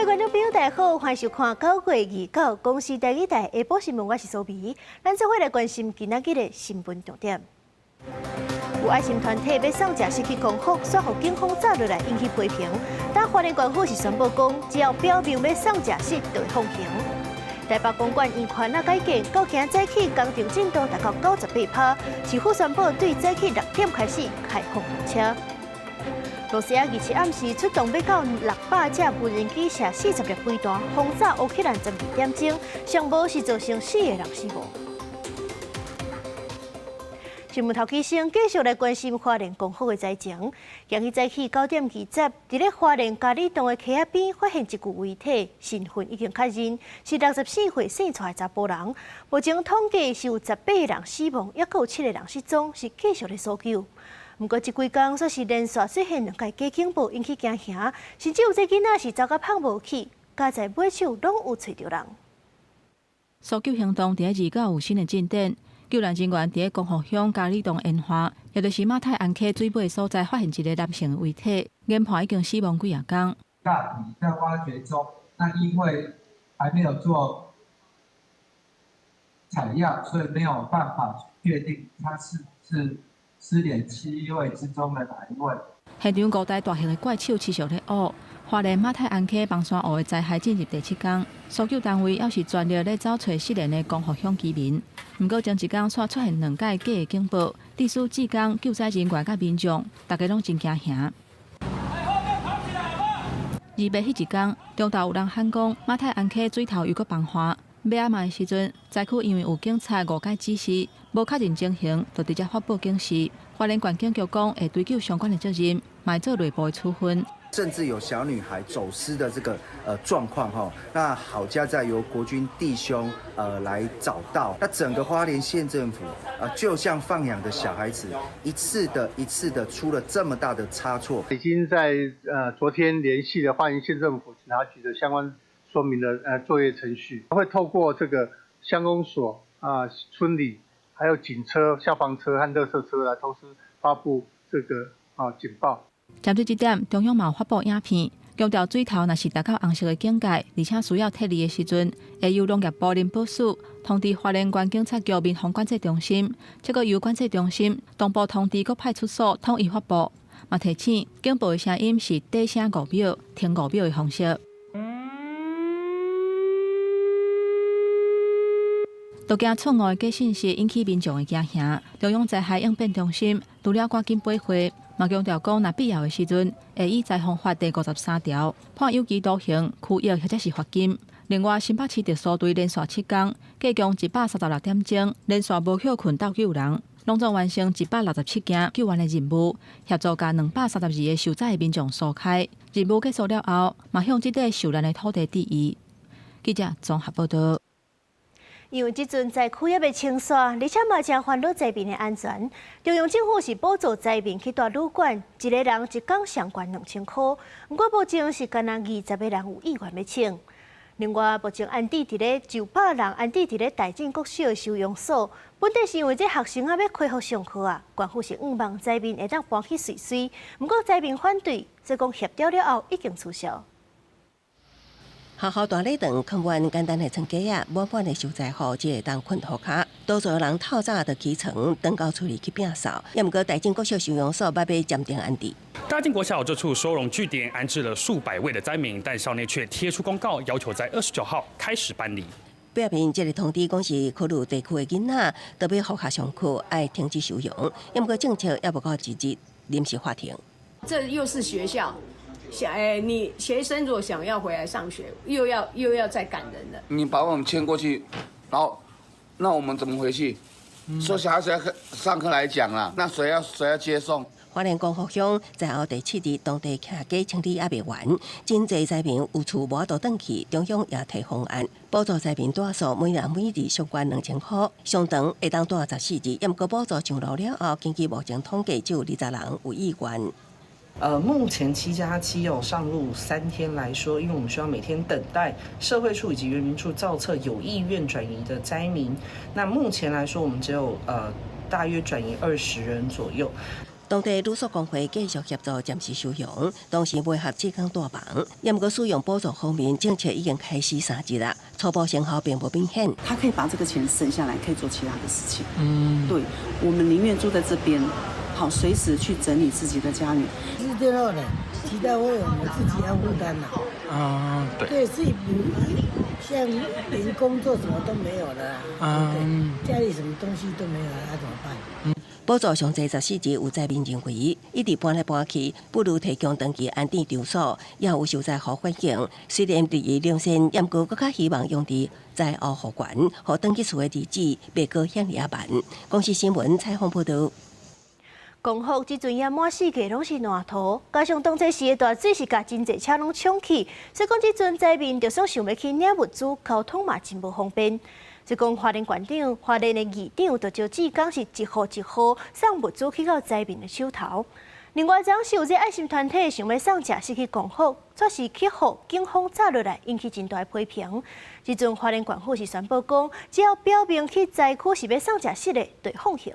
各位觀眾朋友，大家好，歡迎收看9月29公視第二台下晡新聞，我是蘇美。咱做伙來關心今仔日的新聞重點。有愛心團體欲送食食去光復，煞予警方走落來引起批評。但花蓮縣府是宣布講，只要表明欲送食食，就會放行。台北公館圓環仔改建，到今早起工程進度達到98%，市府宣布對早起6點開始開放通車。羅西亞27暗時出動欲到600架無人機射40粒飛彈，轟炸烏克蘭12點鐘，上無是造成四個人死亡。新聞頭起先繼續來關心花蓮光復的災情。今日早起9點20，佇咧花蓮嘉里洞的溪仔邊發現一具遺體，身份已經確認是64歲姓蔡的查埔人。目前統計是有18個人死亡，抑閣有七個人失蹤，是繼續咧搜救。毋過這幾工煞是連續出現兩个假警報，引起驚嚇，甚至有這囡仔是走甲麭無去，佳哉尾手攏有揣著人。搜救行動佇咧29有新的進展。救援人員佇咧光復鄉嘉里洞沿岸，也就是馬太鞍溪水尾的所在，發現一个男性遺體，研判已經死亡幾仔工。大體在挖掘中，那因為還沒有做採樣，所以沒有辦法確定他是是失聯七位之中的哪一位。現場五台大型的怪手持續咧挖，花蓮馬太鞍溪崩山湖的災害進入第七工，搜救單位猶是全力咧走揣失聯的光復鄉居民。毋過前一工煞出現兩擺假的警報，致使志工、救災人員佮民眾，大家攏真驚嚇。28彼一工，中晝有人喊講馬太鞍溪水頭又閣崩岸，欲暗的時陣，災區因為有警察誤解指示，無確認情形，就直接發報警示。花蓮縣警局講會追究相關的責任，嘛會做內部的處分。甚至有小女孩走失的這個狀況哈，那好佳在由國軍弟兄來找到。那整個花蓮縣政府啊，就像放養的小孩子，一次的一次的出了這麼大的差錯。已經在昨天聯繫了花蓮縣政府警察局的相關說明的作業程序，會透過這個鄉公所啊、村里，還有警車、消防車和垃圾車來同時發布這個啊警報。針對這點，中央嘛有發布影片，強調水頭若是達到紅色的警戒，而且需要撤離的時陣，會由農業部林保署通知花蓮縣警察局民防管制中心，這個由管制中心同步通知各派出所統一發布。嘛提醒警報的聲音是短聲五秒、停五秒的方式。都驚錯誤的假訊息引起民眾的驚嚇。中央災害應變中心除了趕緊備會，嘛強調講，若必要的時陣，會依災防法第53條判有期徒刑、拘役或者是罰金。另外，新北市特搜隊連續7工，計共136點鐘，連續無歇睏鬥救人，攏總完成167件救援的任務，協助共232個受災的民眾疏開。任務結束了後，嘛向這塊受難的土地致意。記者綜合報道。因為這陣災區猶未清煞，而且嘛誠煩惱災民的安全。中央政府是補助災民去蹛旅館，一个人一工上懸2000箍。毋過目前是干焦20個人有意願欲請。另外，目前安置佇咧900人安置佇咧大進國小的收容所，本底是因為這學生仔欲恢復上課啊，縣府是向望災民會當搬去瑞穗，毋過災民反對，所以講協調了後已經取消。學校大禮堂囥滿簡單的床架仔，滿滿的受災戶只會當睏塗跤。多數人透早就起床，轉到厝裡去摒掃。也毋過大進國小收容所欲暫停安置。大進國小這處收容據點安置了數百位的災民，但校內卻貼出公告，要求在29號開始搬離。表明這个通知講是考慮地區的囡仔都欲復學上課，愛停止收容。也毋過政策猶無到一日臨時法庭。這又是學校。想欸，你學生如果想要回來上學，又要再趕人了。你把我們遷過去，然後那我們怎麼回去？說小孩子要上課來講啦，那誰要接送？花蓮光復鄉災後第七日，當地徛家清理猶未完，真濟災民有厝無法度轉去，中央也提方案補助災民住宿，每人每日上懸2000箍，上長會當住14日。毋過補助上路了後，根據目前統計，只有20人有意願。目前7加7有上路3天來說，因為我們需要每天等待社會處以及原民處造冊有意願轉移的災民。那目前來說，我們只有大約轉移20人左右。當地旅宿公會繼續協助暫時收容，同時配合志工帶房。毋過使用補助方面，政策已經開始3日啦，初步成效並無明顯。他可以把這個錢省下來，可以做其他的事情。對，我們寧願住在這邊，好隨時去整理自己的家園。是這樣的，其他費用我們自己要負擔啦。啊，對。對，自己像連工作什麼都沒有了，對，家裡什麼東西都沒有了，那怎麼辦？補助上濟14日有災民認為，一直搬來搬去，不如提供長期安置場所，也有受災戶反映。雖然第二兩線，毋過閣較希望用佇災後復原，予轉去厝的日子袂閣遐爾仔慢。公視新聞採訪報導。光復這陣也滿四界攏是爛塗，加上當初時的大水是共真濟車攏沖去，所以講這陣災民就算想欲去領物資，交通嘛真無方便。就講花蓮縣長、花蓮的議長，就招志工是一戶一戶送物資去到災民的手頭。另外，昨是有這愛心團體想欲送食食去光復，卻是去予警方閘落來，引起真大批評。這陣花蓮縣府是宣布講，只要表明去災區是欲送食食的，就會放行。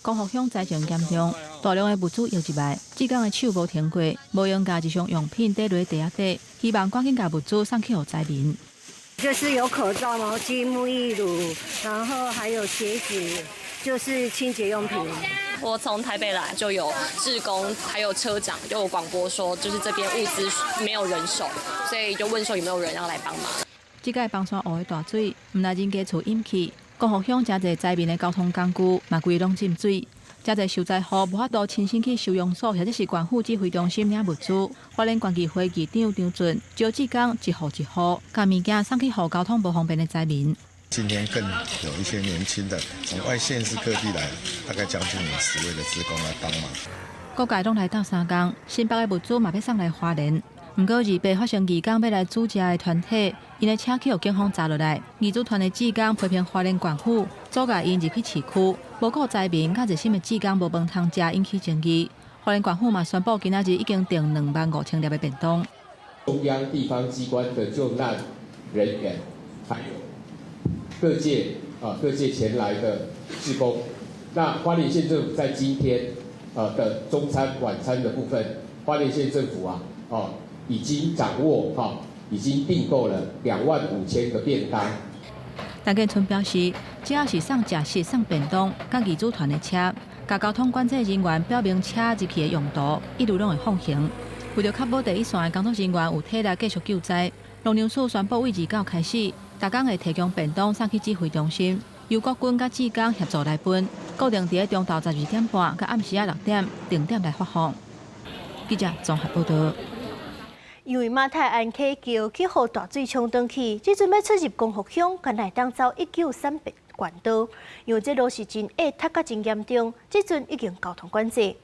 光復鄉災情嚴重，大量的物資湧入來，志工的手無停過，無閒共日常用品綴落地仔底，希望趕緊共物資送去予災民。就是有口罩、毛巾、沐浴乳，然後還有鞋子，就是清潔用品。我從台北來就有志工，還有車長就有廣播說，就是這邊物資沒有人手，所以就問說有沒有人要來幫忙。這擺枋山湖的大水，毋但人家厝淹去。光復鄉誠濟災民的交通工具嘛，規攏浸水，誠濟受災戶無法度親身去收容所或者是縣府指揮中心領物資。花蓮縣議會議長張俊招志工一戶一戶，共物件送去予交通無方便的災民。今天更有一些年輕的從外縣市各地來，大概將近50位的志工來幫忙。各界攏來鬥相共，新北的物資嘛欲送來花蓮。毋過2八發生義工欲來煮食的團體，𪜶的車去予警方閘落來。義煮團的志工批評花蓮縣府阻礙𪜶入去市區，無顧災民佮熱心的志工無飯通食，引起爭議。花蓮縣府嘛宣布，今仔日已經訂25,000粒的便當。中央地方機關的救難人員，還有各界前來的志工，那花蓮縣政府在今天的中餐、晚餐的部分，花蓮縣政府啊，哦，已經掌握哈，已經訂購了25,000個便當。陳建春表示，只要是送食食、送便當、佮義煮團的車，共交通管制人員表明車入去的用途，一律攏會放行。為著確保第一線的工作人員有體力繼續救災，農糧署宣布為29開始，逐工會提供便當送去指揮中心，由國軍佮志工協助來分，固定佇咧中晝12點半佮暗時仔6點定點來發放。記者綜合報導。因為馬太鞍溪橋去予大水沖轉去，這陣欲出入光復鄉，敢若會當走193縣道，因為這路是真狹，塞甲真嚴重，這陣已經交通管制。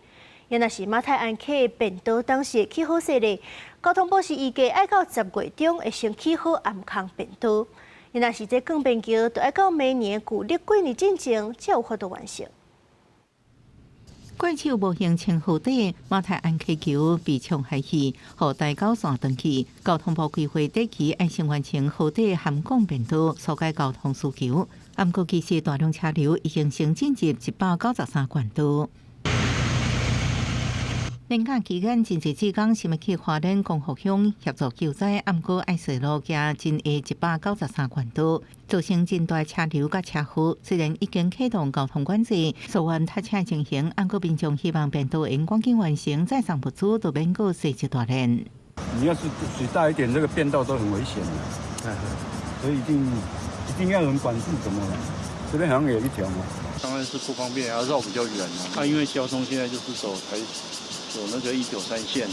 也若是馬太鞍溪便道當時會起好勢咧，交通部是預計愛到10月中會先起好頷空便道。也若是這鋼便橋，就愛到明年舊曆過年進前才有法度完成。怪手無形穿河底，馬太鞍溪橋被沖下去，予台九線斷去。交通部規劃短期愛先完成河底涵港便道，疏解交通需求。毋過其實大量車流已經先進入193縣道。連假期間，真濟志工想欲去花蓮光復鄉協助救災，毋過愛踅路行真狹193縣道，造成真大車流佮車禍。雖然已經啟動交通管制，疏遠塞車情形，毋過民眾希望便道會用趕緊完成，再送物資就免閣細節大練。你要是水大一點，這個便道都很危險的，所以一定一定要有人管制，怎麼了？這邊好像有一條嘛。當然是不方便，要繞比較遠啊。因為交通現在就是走台。走那個193線，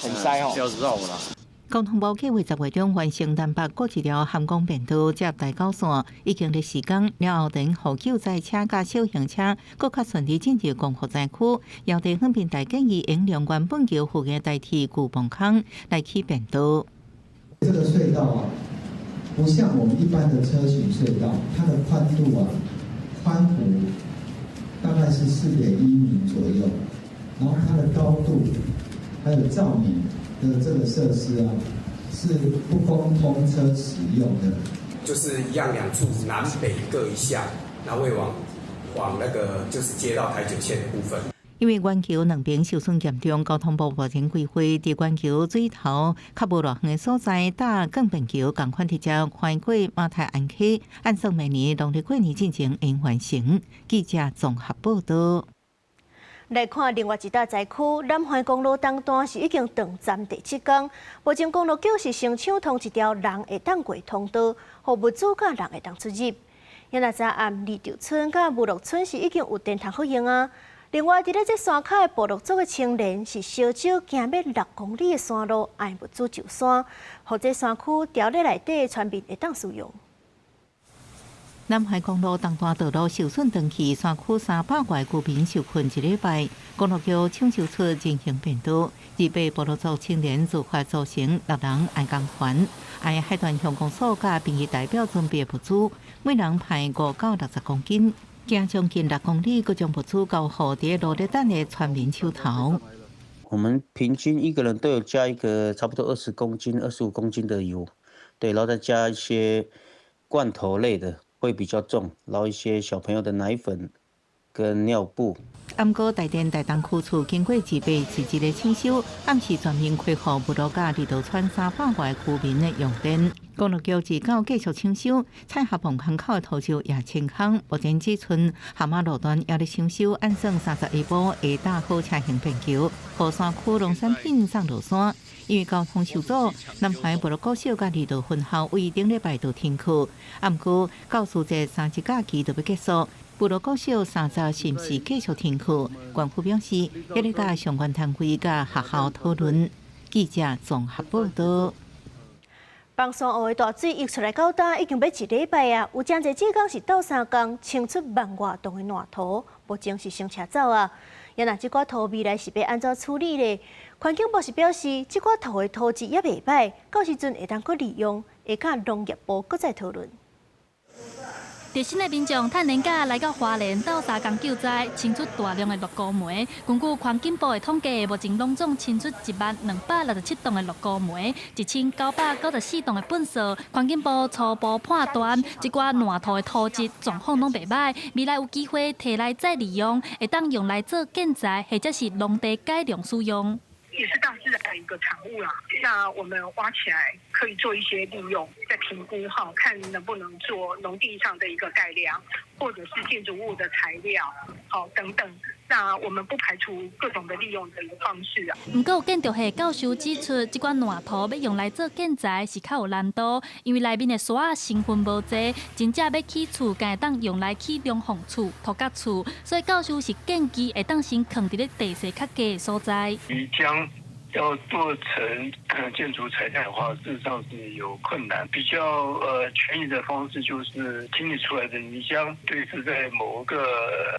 很塞哦，要繞啦。交通部計劃10月中完成南北各一條涵江便道接台九線，已經咧施工了後，等予救災車佮小型車閣較順利進入光復災區。姚地方平台建議用兩原本橋附近代替舊磅空來起便道。這個隧道啊，不像我們一般的車行隧道，它的寬度啊，寬幅大概是4.1米左右。然後它的高度，還有照明的這個設施啊，是不供通車使用的。就是一樣兩處南北各一項，那會往那個就是接到台九線的部分。因為懸橋兩邊受損嚴重，交通部目前規劃佇懸橋水頭較無偌遠的所在搭鋼便橋，仝款直接橫過馬太鞍溪，按算明年農曆過年進前會完成。記者綜合報道。來看另外一搭災區，南環公路東段是已經斷站第七工。目前公路局是先搶通一條人會當過通道，予物資佮人會當出入。若昨暗離島村佮武樂村是已經有電通好用啊。另外，佇咧這山跤的部落族的青年是燒酒行欲6公里的山路，運物資上山，予這山區條例內底的村民會當使用。南環公路東段道路受損斷去，山區300外居民受困一禮拜。公路局搶修出人行便道，28部落族青年自發組成六人愛工團，愛海端鄉公所佮民意代表準備物資，每人派5到60公斤。行將近6公里，閣將物資交予佇路咧等的村民手頭。我們平均一個人都有加一個差不多20公斤、25公斤的油，對，然後再加一些罐頭類的，會比較重，然後一些小朋友的奶粉跟尿布。毋過台電台東區處經過自備自制的搶修，暗時全面恢復部落佮離島村300外居民的用電。公路局自九繼續搶修，彩霞棚坑口的土石也清空。目前只賰蛤蟆路段猶咧搶修，按算30下晡會搭好車行便橋，予山區農產品送落山。因為交通受阻，南環部落國小佮離島分校為頂禮拜都停課。毋過教師節三節假期就欲結束。部落國小30是毋是繼續停課？縣府表示，猶咧佮相關單位佮學校討論。記者綜合報道。枋山湖的大水溢出來到今已經欲一禮拜啊！有誠濟志工是鬥相共清出萬外噸的爛土，目前是先車走啊。若這寡土未來是欲按怎處理咧？環境部是表示，這寡土的土質猶袂䆀，到時陣會當閣利用，會佮農業部閣再討論。熱心的民眾趁連假來到花蓮鬥相共救災，清出大量的鹿膏煤。根據環境部的統計，目前攏總清出10,267噸的鹿膏煤，1994噸的糞埽。環境部初步判斷，這寡爛土的土質狀況攏袂䆀，未來有機會提來再利用，會當用來做建材或者是農地改良使用。也是大自然的一個產物啦，那我們挖起來可以做一些利用，再評估哈，看能不能做農地上的一個改良，或者是建築物的材料，好等等。那我們不排除各種的利用的一個方式啊。毋過有建築系教授指出，這款爛土欲用來做建材是較有難度，因為內面的沙仔成分無濟，真正欲起厝，敢會當用來起涼房厝、土角厝，所以教授是建議會當先囥佇咧地勢較低的所在。泥漿要做成建築材料的話，事實上是有困難。比較權宜的方式就是清理出來的泥漿，堆置在某個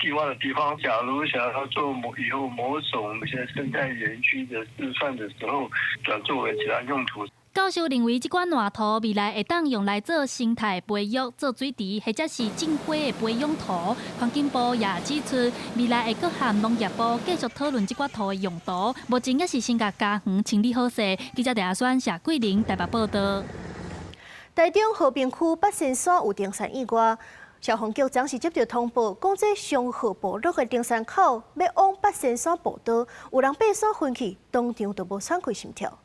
低窪的地方。假如想要做某以後某種一些生態園區的示範的時候，轉作為其他用途。教授認為，這款爛土未來會當用來做生態培育、做水池，或者是種花的培養土。環境部也指出，未來會閣和農業部繼續討論這款土的用途。目前猶是先共家園清理好勢。記者鄭阿宣、謝桂玲台北報道。台中和平區八仙山有登山意外，消防局昨時接著通報，講這松鶴部落的登山口欲往八仙山步道，有人爬山昏去，當場就無喘氣心跳。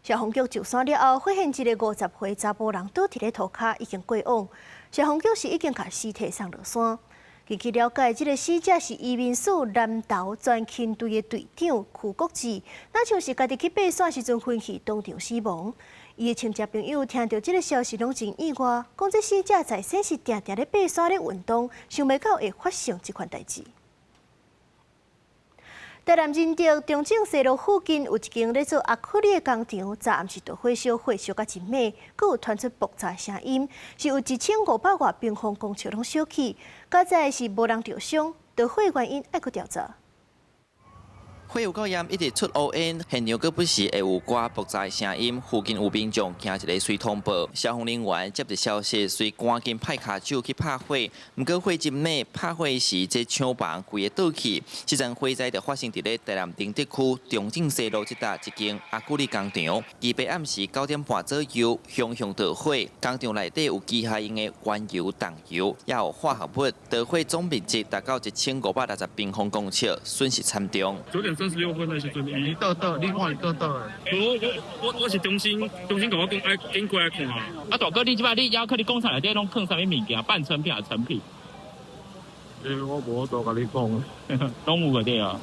消防局上山了後，發現一个50歲查埔人倒佇咧塗跤，已經過往。消防局是已經共屍體送落山。根據了解，這个死者是移民署南投專勤隊的隊長邱國志，若像是家己去爬山時陣昏去，當場死亡。伊的親戚朋友聽著這个消息，攏真意外，講這死者在先是定定咧爬山咧運動，想袂到會發生這款代誌。台南仁德中正西路附近有一間咧做阿克力的工廠，昨暗時著火燒，火燒甲真猛，閣有傳出爆炸聲音，是有1500外平方公尺攏燒去。佳哉是無人著傷，著火原因愛閣調查。火有夠炎，一直出烏煙，現場閣不時會有掛爆炸的聲音。附近有民眾驚一個隨通報，消防人員接到消息，隨趕緊派跤手去拍火。毋過火真猛，拍火時這廠房規个倒去。這陣火災就發生佇咧台南寧德區中正西路這搭一間阿古麗工廠。預備暗時9點半左右，熊熊著火。工廠內底有機械用的原油、重油，也有化學物。著火總面積達到1560平方公尺，損失慘重。 9點36分的時陣，伊倒倒，你看伊倒倒的。我我我我是中心，中心共我講愛緊過來看。啊，大哥，你這擺你猶閣你工廠內底攏囥啥物物件？半成品還是成品？欸，我無法度共你講。攏有個對啊。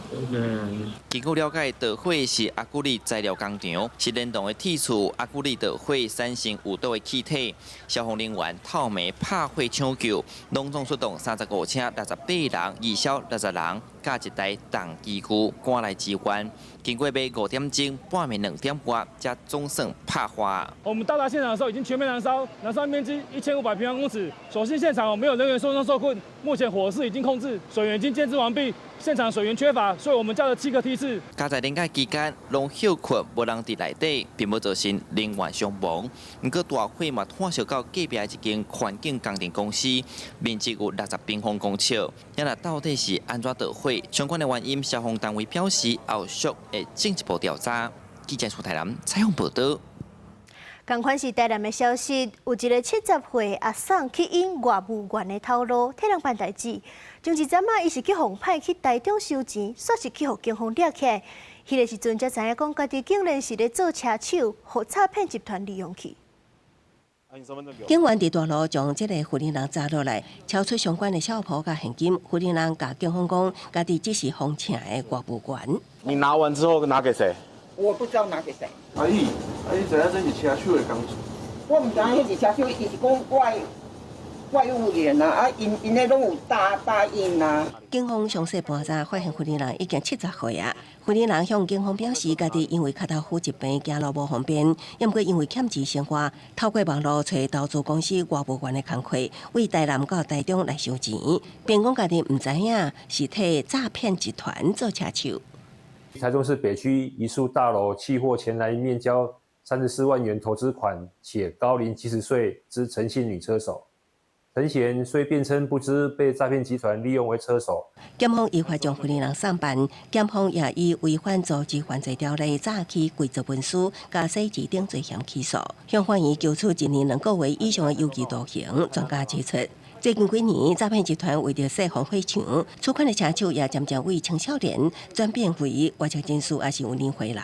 根據了解，著火是阿古麗材料工廠，是連動的鐵厝。阿古麗著火產生有毒的氣體，消防人員透暝拍火搶救，攏總出動35車68人，義消60人，佮一台重機具趕來支援。經過欲5點鐘，半暝2點外，才總算拍化。我們到達現場的時候，已經全面燃燒，燃燒面積1500平方公尺。所幸現場沒有人員受傷受困，目前火勢已經控制，水源已經建置完畢。現場水源缺乏，所以我們叫了七個梯次。加在連假期間，攏歇睏，無人佇內底，並無造成人員傷亡。毋過大火嘛，湠燒到隔壁一間環境工程公司，面積有60平方公尺。這若到底是按怎著火？相關的原因，消防單位表示後續會進一步調查。記者出台南採訪報導。仝款是台南的消息，有一个70歲阿嬸去用外務員的頭路替人辦代誌。前一陣仔，伊是去予騙去台中收錢，煞是去予警方掠起來。彼个時陣才知影講，家己竟然是咧做車手，予詐騙集團利用去。警員佇大路將這個婦人抓落來，抄出相關的小簿佮現金。婦人共警方講，家己只是予請的外務員。你拿完之後拿給誰？我不知道拿給誰。阿姨，啊你知影這是車手的工作？我毋知影彼是車手，伊是講外務員啊，啊，𪜶𪜶彼攏有打印啊。警方詳細盤查，發現婦人已經70歲啊。婦人向警方表示，家己因為跤頭趺疾病，行路無方便，猶毋過因為欠錢生活，透過網路揣投資公司外務員的工課，為台南到台中來收錢，辯講家己毋知影是替詐騙集團做車手。台中市北區一處大樓起火前來面交34萬元投資款，且高齡70歲之陳姓女車手。陳賢雖辯稱不知被詐騙集團利用為車手。檢方依法將婦人送辦，檢方也以違反組織犯罪條例詐欺偽造文書、佮洗錢等罪嫌起訴，向法院求處一年2個月以上的有期徒刑。專家指出，最近幾年詐騙集團為著設防火牆，此款的車手也漸漸為青少年轉變為外籍人士，抑是有年歲人。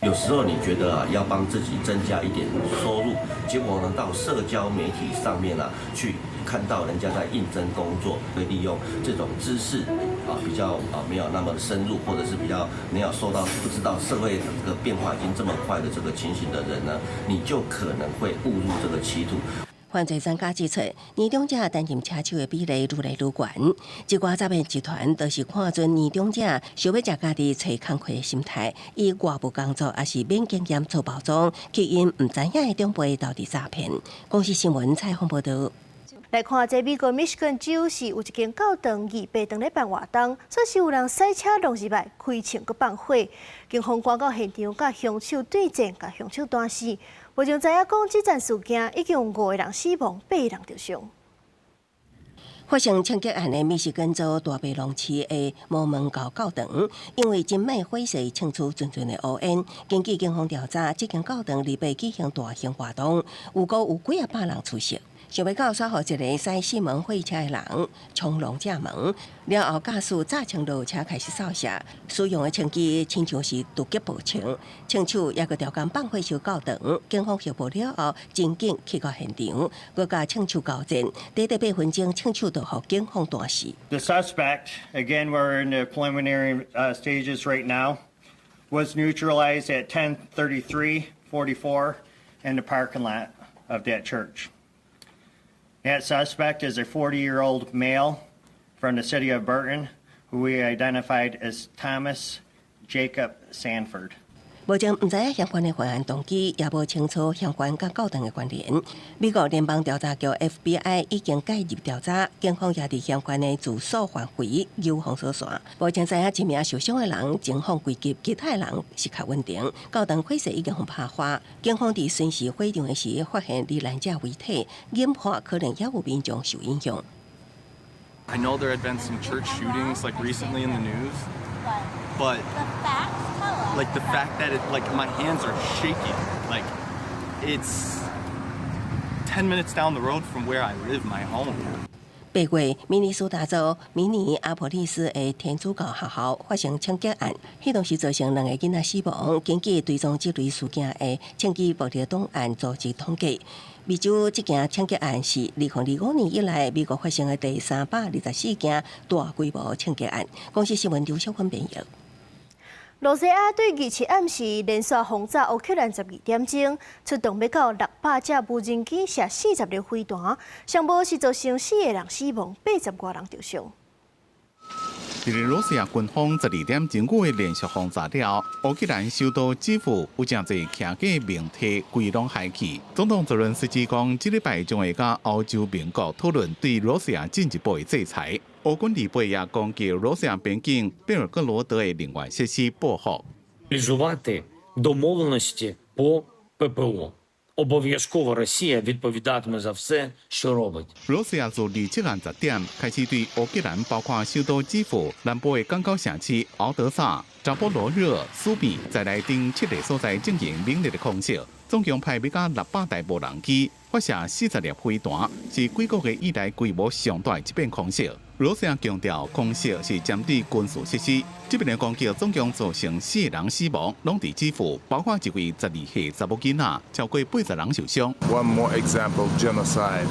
有時候你覺得啊，要幫自己增加一點收入，結果呢，到社交媒體上面啊，去看到人家在應徵工作，會利用這種知識啊，比較啊沒有那麼深入，或者是比較沒有受到不知道社會這個變化已經這麼快的這個情形的人呢，你就可能會誤入這個歧途。犯罪專家指出，年長者擔任車手的比例愈來愈懸。這寡詐騙集團都是看準年長者想欲食家己揣工課的心態，以外務工作抑是免經驗做包裝，吸引毋知影的長輩投佇詐騙。公視新聞採訪報導。來看這美國密西根州是有一間教堂預備當咧辦活動，煞是有人駛車撞入來開槍閣放火，警方趕到現場，佮兇手對戰，共兇手彈死。目前知影講，這件事件已經有五個人死亡，八個人著傷。發生槍擊案的密西根州大白龍市的摩門教教堂，因為真猛火勢衝出陣陣的烏煙。根據警方調查，這間教堂禮拜舉行大型活動，預估有幾仔百人出席。想欲到，煞予一个駛四門貨車的人衝籠正門，了後駕駛炸槍落車開始掃射，使用的槍支親像是突擊步槍，槍手猶閣調工放火燒教堂。警方獲報了後，真緊去到現場，閣共槍手交戰，短短8分鐘，槍手就予警方彈死。 The suspect, again, we're in the preliminary stages right now, was neutralized at 10:33:44 in the parking lot of that church. That suspect is a 40-year-old male from the city of Burton, who we identified as Thomas Jacob Sanford. 目前毋知影嫌犯的犯案動機，也無清楚嫌犯佮教堂的關聯。美國聯邦調查局 FBI 已經介入調查，警方也佇嫌犯的住所範圍有封鎖線。目前知影一名受傷的人情況危急，其他的人是較穩定。教堂火勢已經予拍花，警方佇巡視火場的時發現罹難者遺體，研判可能也有民眾受影響。 I know there had been some church shootings like recently in the news, but like the fact that it like my hands are shaking, like it's 10 minutes down the road from where I live, my home. 8月，明尼蘇達州明尼阿波利斯的天主教學校發生槍擊案，彼當時造成兩个囡仔死亡。根據追蹤這類事件的槍擊暴力檔案組織統計，密州這件槍擊案是2025年以來美國發生的第324件大規模槍擊案。公視新聞劉小芬編譯。羅西亞對27暗時連續轟炸烏克蘭12點鐘，出動欲到600架無人機射40粒飛彈，上無是造成四个人死亡，80外人受傷。佇咧羅西亞軍方12點鐘的連續轟炸了，烏克蘭首都基輔有誠濟徛架明體規攏害去。總統澤倫斯基講，這禮拜將會佮歐洲盟國討論對羅西亞進一步的制裁。烏軍禮拜也攻擊羅西亞邊境貝爾哥羅德的能源設施報復。 домовленості по ППО. Обов'язково Росія відповідатиме за все, що робить. 羅西亞自27暗10點開始對烏克蘭，包括首都基輔、南部的港口城市敖德薩、扎波羅熱、蘇米在內等七个所在進行猛烈的空襲，總共派欲到600台無人機，發射40粒飛彈，是幾個月以來規模上大的一遍空襲。羅西亞強調，空襲是針對軍事設施。這遍的攻擊總共造成四个人死亡，攏佇基輔，包括一位12歲查某囡仔，超過80人受傷。 One more example, genocide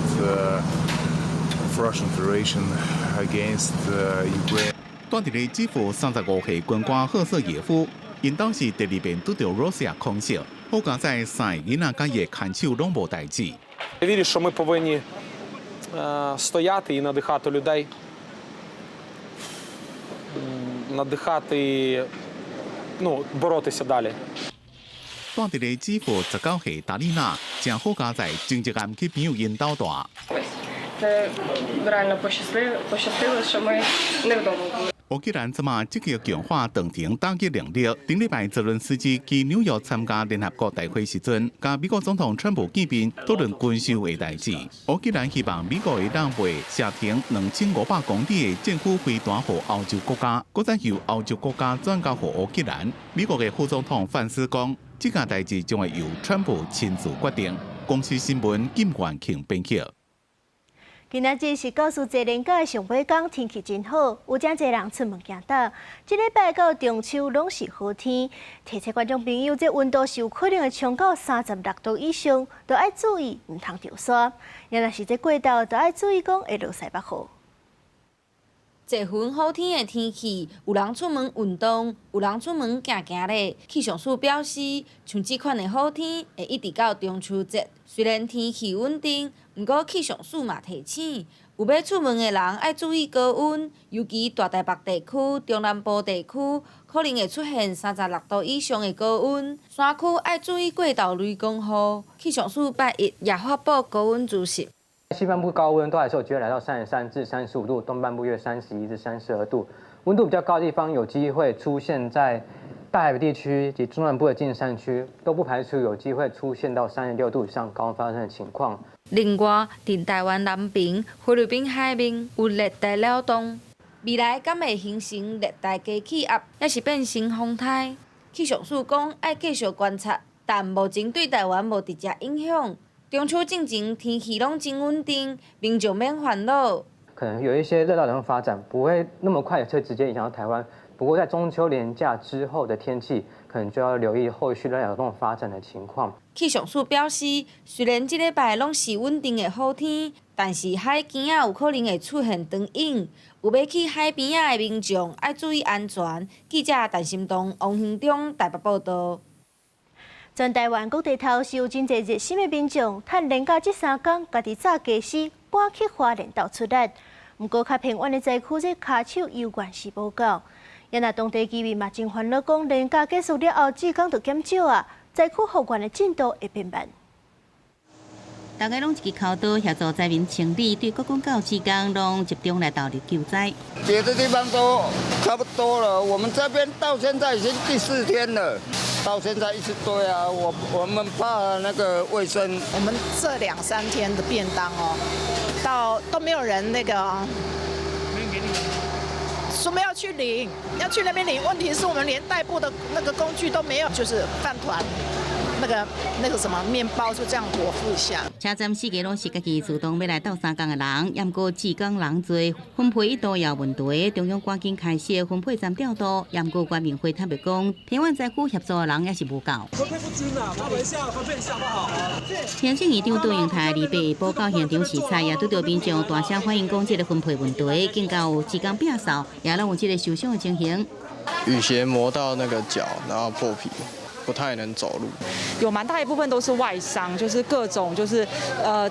of Russian Federation against Ukraine. 住佇咧基輔35歲軍官赫瑟耶夫，𪜶兜是第二遍拄著羅西亞空襲，好佳哉三个囡仔佮伊的看守攏無代誌。 Я вірю, що ми повинні стояти і надихати людей, надихати, ну, боротися далі. 住佇咧基輔19歲達麗娜，誠好佳哉，前一暗去朋友𪜶兜蹛。 Це реально пощастило, що ми не вдома були. 烏克蘭這馬積極強化長程打擊能力。頂禮拜澤倫斯基去紐約參加聯合國大會時陣，佮美國總統川普見面，討論軍售的代誌。烏克蘭希望美國會當賣射程2500公里的戰斧飛彈予歐洲國家，閣再由歐洲國家轉交予烏克蘭。美國的副總統范斯講，這件代誌將會由川普親自決定。公視新聞金元慶編輯。今仔日是教師節連假的上尾工，天氣真好，有誠濟人出門行搭。這禮拜到中秋攏是好天，提醒觀眾朋友，這溫度是有可能會衝到36度以上，都愛注意，毋通著沙。若是這過晝，就愛注意講會落西北雨。這份好天的天氣，有人出門運動，有人出門行行咧。氣象署表示，像這款的好天會一直到中秋節。雖然天氣穩定，毋過氣象署嘛提醒，有欲出門的人愛注意高溫，尤其大台北地區、中南部地區可能會出現36度以上的高溫。山區愛注意過晝雷公雨。氣象署拜一也發布高溫資訊。西半部高溫都還是有機會來到33至35度，東半部約31至32度，溫度比較高的地方有機會出現在大台北地區及中南部的近山區，都不排除有機會出現到36度以上高溫發生的情況。另外，佇台灣南邊、菲律賓海面有熱帶擾動，未來敢會形成熱帶低氣壓，抑是變成風颱？氣象署講愛繼續觀察，但目前對台灣無直接影響。中秋進前天氣攏真穩定，民眾免煩惱。可能有一些熱帶擾動發展，不會那麼快就直接影響到台灣。不過在中秋連假之後的天氣，可能就要留意後續熱帶擾動發展的情況。氣象署表示，雖然這禮拜攏是穩定的好天，但是海墘仔有可能會出現長湧，有欲去海邊仔的民眾愛注意安全。記者陳心東、王興中台北報道。全台灣各地頭是有真濟熱心的民眾，趁連假這三工，家己紮家私，趕去花蓮鬥出力。毋過較偏遠的災區，這跤手猶原是無夠。也若當地居民嘛真煩惱，講連假結束了後，志工就減少啊，災區復原的進度會變慢。大家攏一支剾刀協助災民清理，對國軍到志工攏集中來投入救災。別的地方都差不多了，我們這邊到現在已經第四天了，到現在一直堆啊，我們怕那個衛生。我們這兩三天的便當哦，到都沒有人那個，說沒要去領，要去那邊領。問題是我們連代步的那個工具都沒有，就是飯糰。那個什麼麵包就這樣果腹一下。車站四个攏是家己主動欲來鬥相共的人，毋過志工人濟，分配一度也有問題。中央趕緊開設分配站調度，毋過關明輝坦白講，台灣災區協助的人也是無夠。分配不均啊，麻煩一下分配一下好不好？行政院長杜英台禮拜下晡到現場視察，也拄著民眾大聲反映講這个分配問題，更加有志工摒掃，也攏有這个受傷的情形。雨鞋磨到那個腳，然後破皮。不太能走路，有蠻大一部分都是外傷，就是各種就是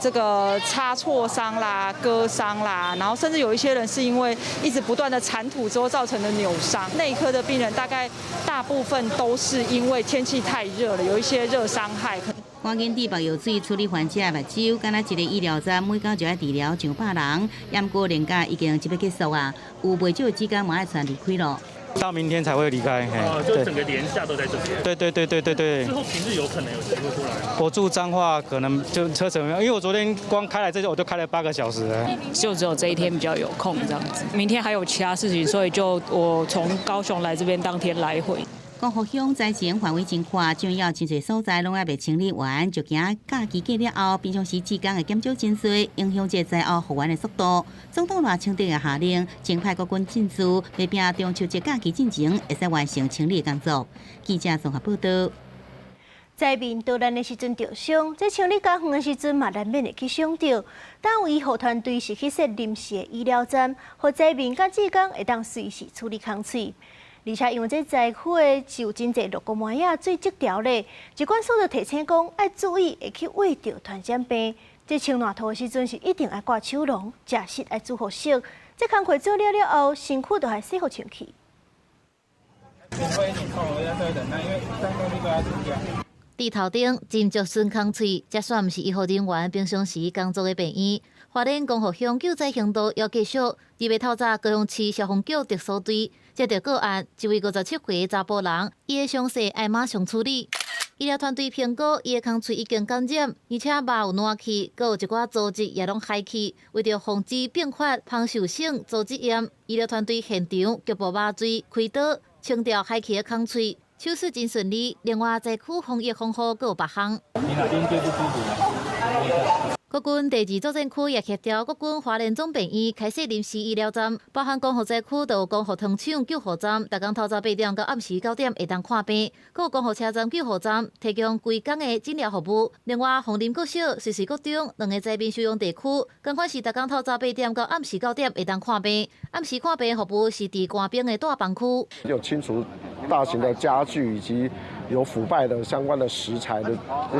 這個擦挫傷啦、割傷啦，然後甚至有一些人是因為一直不斷的鏟土之後造成的扭傷。內科的病人大概大部分都是因為天氣太熱了，有一些熱傷害。趕緊注目藥水處理患者目睭，敢若一个醫療站每工就愛治療上百人，毋過連假已經這欲結束啊，有袂少志工嘛愛竄離開咯。到明天才會離開。哦，就整個連假都在這邊。對對對對對對。之後平日有可能有機會過來。我住彰化，可能就車程，因為我昨天光開來這我就開了8個小時。就只有這一天比較有空這樣子，明天還有其他事情，所以就我從高雄來這邊當天來回。光復鄉災情範圍真闊，重要真濟所在攏猶未清理完，就驚假期過了後，平常時志工會減少真濟，影響這災後復原的速度。總統賴清德也下令，增派國軍進駐，欲拼中秋節假期進前，會使完成清理工作。記者綜合報道。災民逃難的時陣著傷，這清理家園的時陣嘛難免會去傷著。但有醫護團隊是去設臨時的醫療站，予災民佮志工會當隨時處理空喙。而且因為這災區的是有真濟氯鎬媒仔水質條咧，疾管署就提醒講，愛注意會去餵著傳染病。這清爛塗的時陣是一定愛掛手籠，食食愛煮予熟。這工課做了了後，身軀就愛洗予清氣。會有點痛，我要稍微等待，因為髒東西都要清掉。佇頭頂斟酌吮空喙，這煞毋是醫護人員平常時工作的病院。花蓮光復鄉救災行動猶繼續，佇欲透早高雄市消防局特搜隊接著個案，一位57歲查埔人，伊的傷勢愛馬上處理。醫療團隊評估，伊的空喙已經感染，而且肉有爛去，閣有一寡組織也攏海去。為著防止併發芳受性組織炎，醫療團隊現場局部麻醉、開刀清掉海去的空喙，手術真順利。另外，災區防疫防護閣有別項。你哪邊最不舒服？國軍第二作戰區也協調國軍花蓮總病院開設臨時醫療站，包含光復災區就有光復糖廠救護站，逐工透早8點到暗時9點會當看病；閣有光復車站救護站提供規工的診療服務。另外，鳳林國小、瑞穗國中兩个災民收容地區，仝款是逐工透早八點到暗時九點會當看病。暗時看病服務是佇官兵的帶房區。有清除大型的家具以及有腐敗的相關的食材的那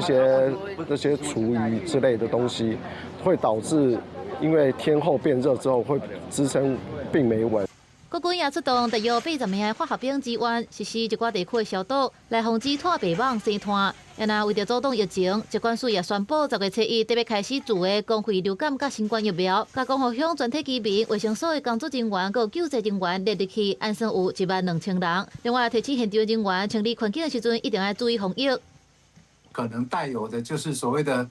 些廚餘之類的東西，會導致因為天候變熱之後會滋生病媒蚊。國軍也出動大約80名的化學兵支援，實施一寡地區的消毒，來防止拖白蠓生湠。若為著阻擋疫情，疾管署也宣布10月初一特別開始自費公費流感佮新冠疫苗，共光復鄉全體居民、衛生所的工作人員、佮救濟人員列入去，按算有1萬2千人。另外，提醒現場人員清理環境的時陣，一定愛注意防疫。可能帶有的就是所謂的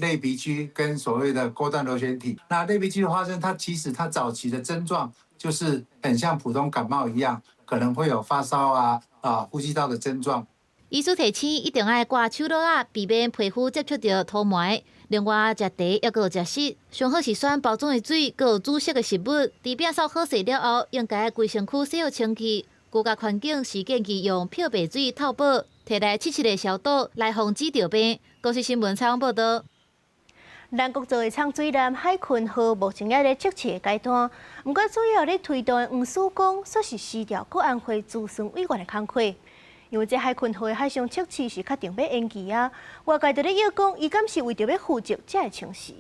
類鼻疽跟所謂的鈎狀螺旋體。那類鼻疽的發生，它其實它早期的症狀就是很像普通感冒一樣，可能會有發燒啊、呼吸道的症狀。醫師提醒，一定愛掛手帽仔，避免皮膚接觸著塗霾。另外，食茶抑閣有食食，上好是選包裝的水，閣有煮熟的食物。佇摒掃好勢了後，應該規身軀洗予清氣。居家環境是建議用漂白水透寶，提來徹徹的消毒，來防止著病。公視新聞採訪報導。南國造的藏水艦海鯤號目前猶咧測試的階段，毋過主要咧推動的黃思講，說是辭掉國安會諮詢委員的工課。因為這海鯤號的海上測試是確定欲延期啊，外界就咧臆講，伊敢是為著欲負責才會請辭。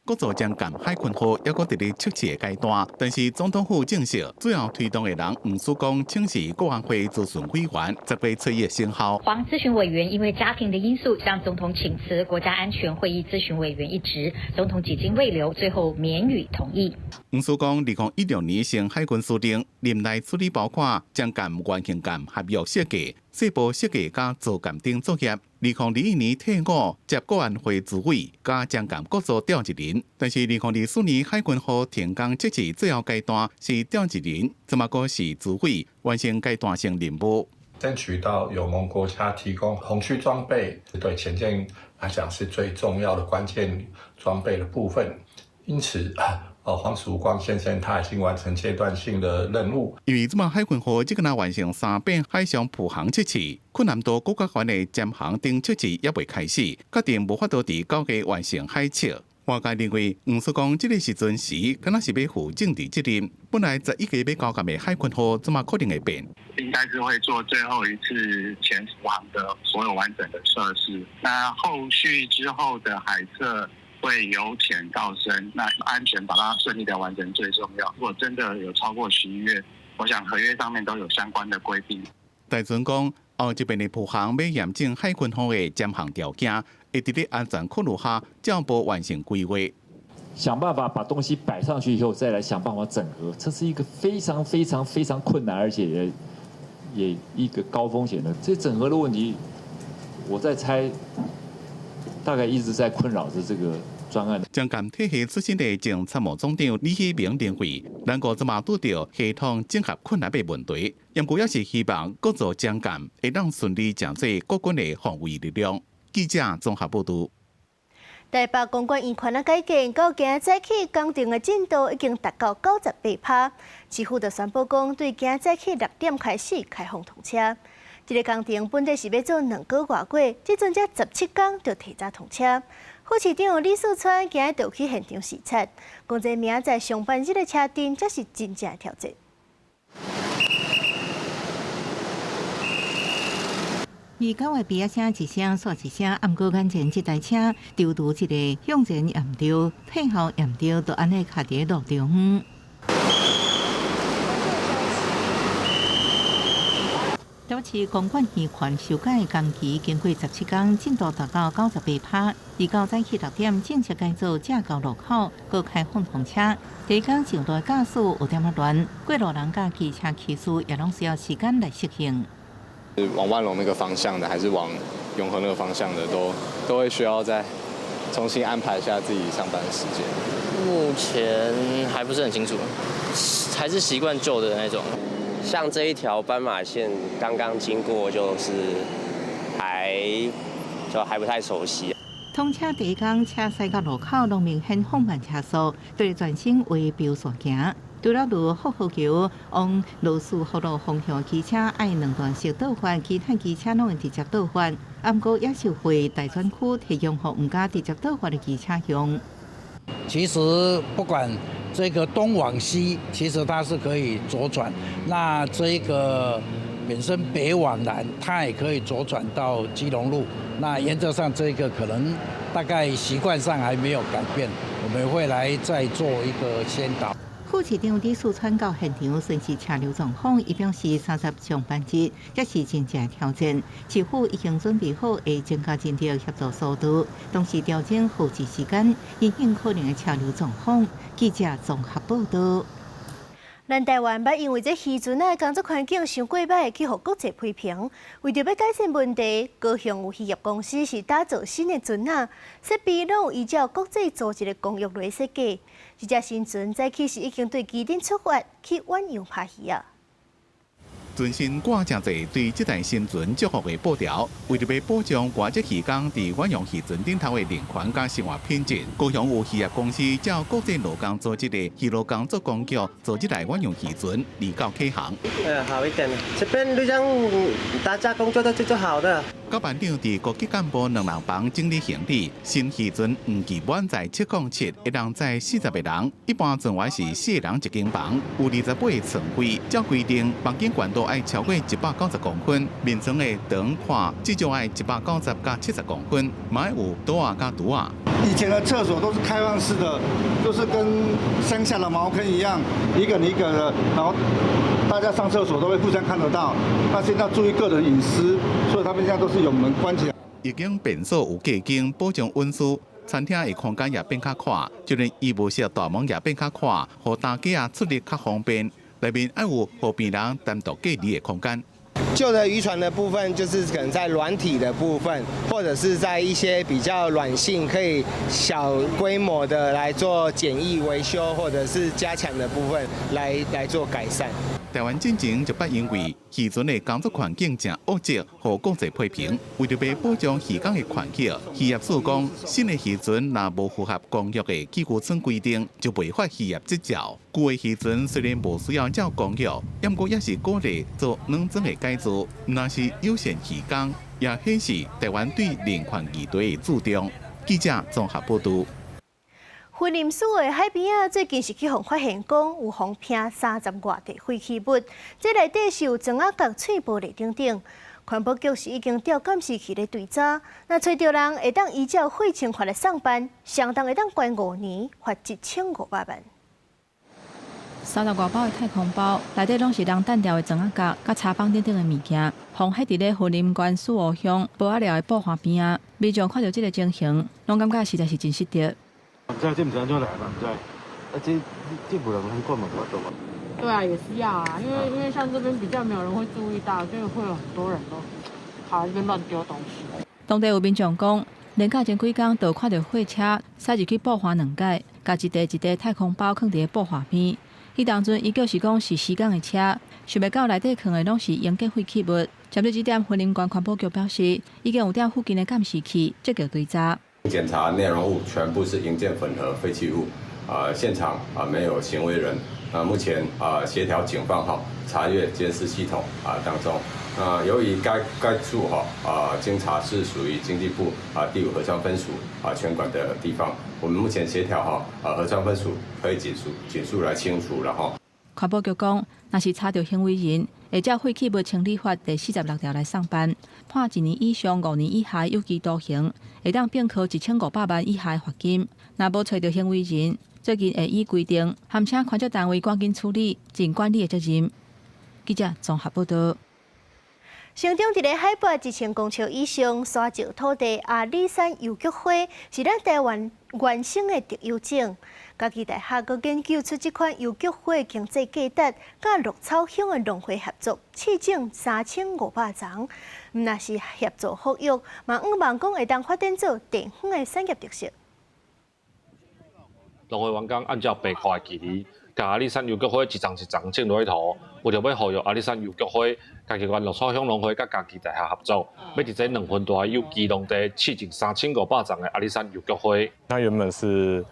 國造將艦海鯤號猶閣佇咧測試的階段，但是總統府證實，主要推動的人黃曙光請辭國安會諮詢委員，10月初一生效。黃諮詢委員因為家庭的因素向總統請辭國家安全會議諮詢委員一職，總統幾經慰留，最後免予同意。黃曙光2016年升海軍司令，任內處理包括將艦原型艦合約設計、細部設計佮造艦等作業。2021年退伍，接國安會主委，佮將艦國造調一人。但是2024年海鯤號停工測試最後階段是調一人，這馬閣是主委完成階段性任務。爭取到友盟國家提供紅區裝備，對潛艦來講是最重要的關鍵裝備的部分。因此，黃曙光先生他已經完成階段性的任務。因為這馬海鯤號這個若完成三遍海上浮航測試，困難度國家級的潛航等測試猶未開始，確定無法度佇9月完成海測。外界認為，黃曙光這個時陣時，敢若是欲負政治責任。本來11月欲交艦的海鯤號，這馬可能會變。應該是會做最後一次潛航的所有完整的測試。那後續之後的海測會由淺到深，那安全把它順利的完成最重要。如果真的有超過11月，我想合約上面都有相關的規定。大船講，後一遍的浮航欲驗證海鯤號的潛航條件，會佇咧安全考慮下，照步完成規劃。想辦法把東西擺上去以後，再來想辦法整合，這是一個非常非常非常困難，而且也一個高風險的。這整合的問題，我在猜，大概一直在困擾着這個專案。將艦體系出身的前參謀總長李喜明認為，咱國這馬拄著系統整合困難的問題，毋過也是希望國造將艦會當順利成做國軍的防衛力量。記者綜合報導。台北公館圓環仔改建到今仔早起工程的進度已經達到98%，市府就宣布講，對今仔早起6點開始開放通車。這个工程本來是欲做2個外過，這陣才17工就提早通車。副市長李四川今日就去現場視察，講這明仔載上班日的車陣，才是真正的挑戰。29月嗶仔聲一聲煞一聲，毋過眼前這台車丟拄一个向前也毋著，退後也毋著，就按呢卡佇路中。台北市公館圓環修改工期經過17工，進度達到98%。29早起6點正式改做正交路口，閣開放通車。第一工上路的駕駛有點仔亂，過路人佮機車騎士也攏需要時間來適應。往萬隆那個方向的，還是往永和那個方向的，都會需要再重新安排一下自己上班的時間。目前還不是很清楚，還是習慣舊的那種。像這一條斑馬線剛剛經過，就是還不太熟悉。通車第一工，車駛到路口，攏明顯放慢車速，對全省為標線行。除了佇福和橋往羅斯福路方向機車愛兩段式倒發，其他機車攏會直接倒發。毋過也是會大專區提供予毋敢直接倒發的機車用。其實不管這個東往西，其實它是可以左轉；那這個本身北往南，它也可以左轉到基隆路。那原則上這個可能大概習慣上還沒有改變，我們會來再做一個先導。副市長李四川到現場巡視車流狀況，伊表示30上班日，這是真正挑戰。市府已經準備好會增加人力協助疏導，同時調整候車時間，因應可能的車流狀況。記者綜合報導。咱台灣捌因為這漁船仔的工作環境傷過歹，去予國際批評。為著欲改善問題，高雄有漁業公司是打造新的船仔，設備攏有依照國際組織的公約來設計。這隻新船早起是已經對旗津出發去遠洋拍魚啊。全身掛誠濟對這台新船祝福的布條，為著欲保障外籍漁工佇遠洋漁船頂頭的人權佮生活品質，高雄有漁業公司照國際勞工組織的漁勞工作公約，造這台遠洋漁船離港啟航。好一點，這邊就像大家工作都做好的。甲班長佇高級幹部兩人房整理行李。新漁船預計滿載707，會當載40個人，一般船員是四個人一間房，有28個床位。照規定，房間懸度愛超過190公分，眠床的長寬至少愛190佮70公分，嘛有桌仔佮櫥仔。以前的廁所都是開放式的，就是跟鄉下的茅坑一樣，一個一個的，然後大家上廁所都會互相看得到。那現在注意個人隱私，所以他們現在都是有門關起來。已經便所有隔間，保障隱私。餐廳的空間也變較闊，就連醫務室大門也變較闊，予大家出入較方便。內面愛有予病人單獨隔離的空間。舊的漁船的部分，就是可能在軟體的部分，或者是在一些比較軟性，可以小規模的來做簡易維修，或者是加強的部分來做改善。台灣進前就捌因為漁船的工作環境誠惡質，予國際批評。為著欲保障漁工的權益，漁業署講，新的漁船若無符合公約的起漁村規定，就袂發漁業執照。舊的漁船雖然無需要照公約，毋過也是鼓勵做軟裝的改造，毋但是友善漁工，也顯示台灣對人權議題的注重。記者綜合報導。雲林嶼的海邊仔，最近是去予發現講有予人拚30外塊廢棄物，這內底是有裝仔角、碎玻璃等等。環保局是已經調監視器咧追查，若揣著人會當依照廢清法來送辦，相當會當關5年，罰1500萬。30外包的太空包，內底攏是人擲掉的裝仔角、佮柴枋等等的物件，予人彼佇咧雲林縣四湖鄉埔仔寮的埔岸邊仔，民眾看著這个情形，攏感覺實在是真失德。毋知這毋知按怎來嘛，毋知。啊，這無人通管嘛，無法度嘛。對啊，也是要啊，因為像這邊比較沒有人會注意到，就會有很多人都跑來這邊亂丟東西。當地有民眾講，連假前幾工就看著貨車駛入去埔岸兩擺，共一袋一袋太空包囥佇咧埔岸邊。彼當陣伊就是講是施工的車，想袂到內底囥的攏是應建廢棄物。針對這點，雲林縣環保局表示，已經有調附近的監視器積極追查。檢查內容物全部是營建混合廢棄物，現場沒有行為人。目前協調警方哈查閱監視系統當中。由於該處哈經查是屬於經濟部第五河川分署權管的地方，我們目前協調哈河川分署可以緊速來清除了哈。環保局講，若是查著行為人，會照廢棄物清理法第46條來送辦，判1年以上5年以下有期徒刑，會當併科1500萬以下罰金。若無揣著行為人，最近會依規定，函請環境單位趕緊處理，盡管理的責任。記者綜合報導。屏東佇咧海拔1000公尺以上沙石土地阿里山油菊花，是咱台灣原生的特有種。嘉義大學閣研究出這款油菊花經濟價值，佮鹿草鄉的農會合作，試種3500叢，毋但是協助復育，嘛向望講會當發展做地方的產業特色。農會員工按照白塊的距離，共阿里山油菊花一叢一叢種落去塗，為著欲復育阿里山油菊花，嘉義縣鹿草鄉農會佮嘉義大學合作，欲佇這2分大的有機農地試種3500叢的阿里山油菊花。它原本是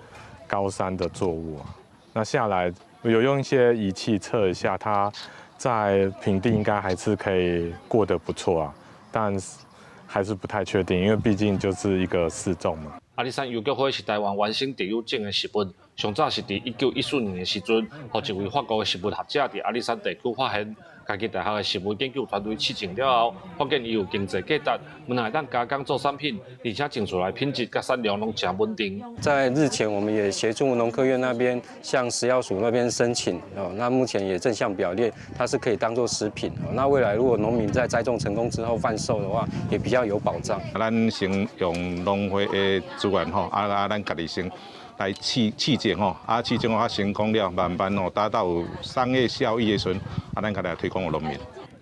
高山的作物啊，那下來有用一些儀器測一下，它在平地應該還是可以過得不錯啊，但是還是不太確定，因為畢竟就是一個試種嘛。阿里山油菊花是台灣原生特有種的植物，上早是佇1914年的時陣，予一位法國的植物學者佇阿里山地區發現。嘉義大學的植物研究團隊試種了後，發現伊有經濟價值，毋但會當加工做產品，而且種出來品質佮產量攏誠穩定。在日前，我們也協助農科院那邊向食藥署那邊申請哦，那目前也正向表列，它是可以當做食品。那未來如果農民在栽種成功之後販售的話，也比較有保障。咱先用農會的資源吼，咱家己先來試試種吼，試種成功了，慢慢吼達到有商業效益的時陣，咱家來推廣予農民。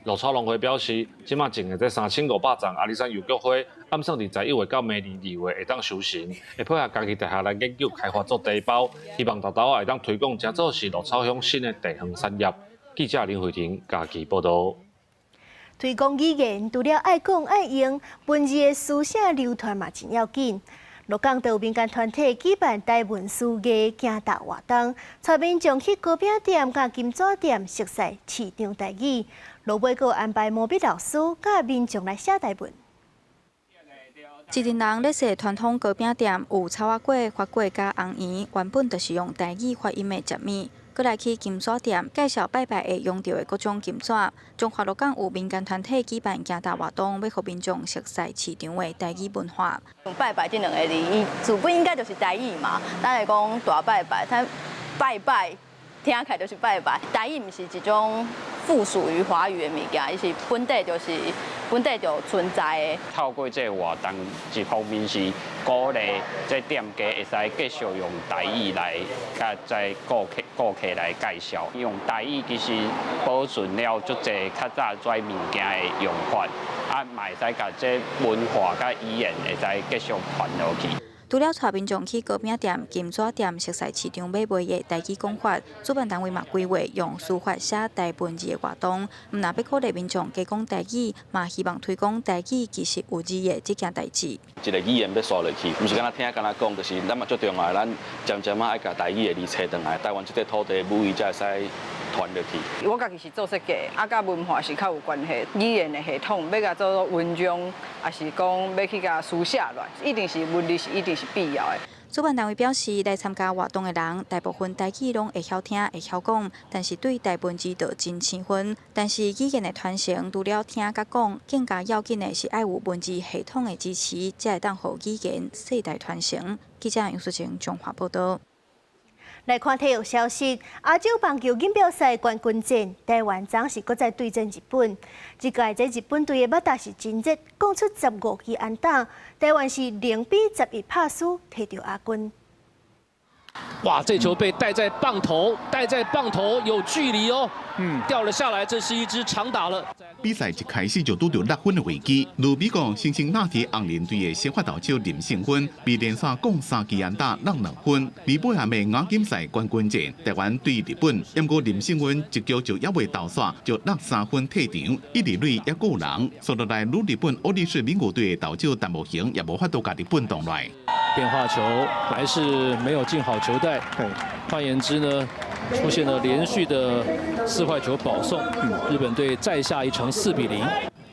鹿草農會表示，這馬種的這3500叢阿里山油菊花，按算佇11月到明年2月會當收成，會配合嘉義大學來研究開發做茶包，希望沓沓仔會當推廣，成做是鹿草鄉新的地方產業。記者林慧婷嘉義報導。推廣語言，除了愛講愛用，文字的書寫流傳嘛真要緊。鹿港就有民間團體舉辦台文書藝競答活動，帶民眾去糕餅店佮金紙店熟似市場台語。落尾閣安排毛筆老師佮民眾來寫台文。一陣人咧踅傳統糕餅店，有草仔粿、番粿佮紅圓，原本就是用台語發音的食物。閣來去金紙店介紹拜拜會用著的各種金紙。彰化鹿港有民間團體舉辦行搭活動，欲予民眾熟悉市場的台語文化。拜拜這兩个字，伊字本應該就是台語嘛。咱會講大拜拜，咱拜拜聽起來就是拜拜。台語毋是一種附屬於華語的物件，伊是本底就是本底就存在的。透過這個活動，一方面是鼓勵這店家會使繼續用台語來佮這顧客來介紹，用台語其實保存了足濟較早這物件的用法，啊，嘛會使共這文化佮語言會使繼續傳落去。除了帶民眾去糕餅店、金紙店熟悉市場買賣的台語講法，主辦單位嘛規劃用書法寫台文字的活動，毋但欲鼓勵民眾加講台語，嘛希望推廣台語其實有字的這件代誌。一个語言欲紲落去，毋是干焦聽干焦講，就是咱嘛足重要，咱漸漸仔愛共台語的字揣轉來，台灣這塊土地母語才會使傳落去。我家己是做設計，啊，佮文化是較有關係。語言的系統欲共做文章，抑是講欲去共書寫落來，一定是文字是一定是必要的。主辦單位表示，來參加活動的人，大部分台語攏會曉聽、會曉講，但是對台文字就真生分。但是語言的傳承，除了聽佮講，更加要緊的是愛有文字系統的支持，才會當予語言世代傳承。記者楊淑晴彰化報導。來看體育消息，亞洲棒球錦標賽冠軍戰，台灣昨是閣再對陣日本。這屆這日本隊的バッタ是真熱，攻出15支安打，台灣是0比11拍輸，提著亞軍。哇，這球被帶在棒頭，帶在棒頭有距離哦，掉了下來，這是一支長打了。比賽一開始就拄著落分的危機，如美國辛辛那提紅人隊的先發投手林勝芬被連續攻三支安打，落2分。禮拜暗的亞錦賽冠軍戰，台灣對日本，毋過林勝芬一局就猶未投煞，就落3分退場，一二壘猶閣有人，紲落來，如日本歐力士名古隊的投手陳木雄也無法度共日本擋來。變化球還是沒有進好球帶，換言之呢，出現了連續的四壞球保送，日本隊再下一城4比0。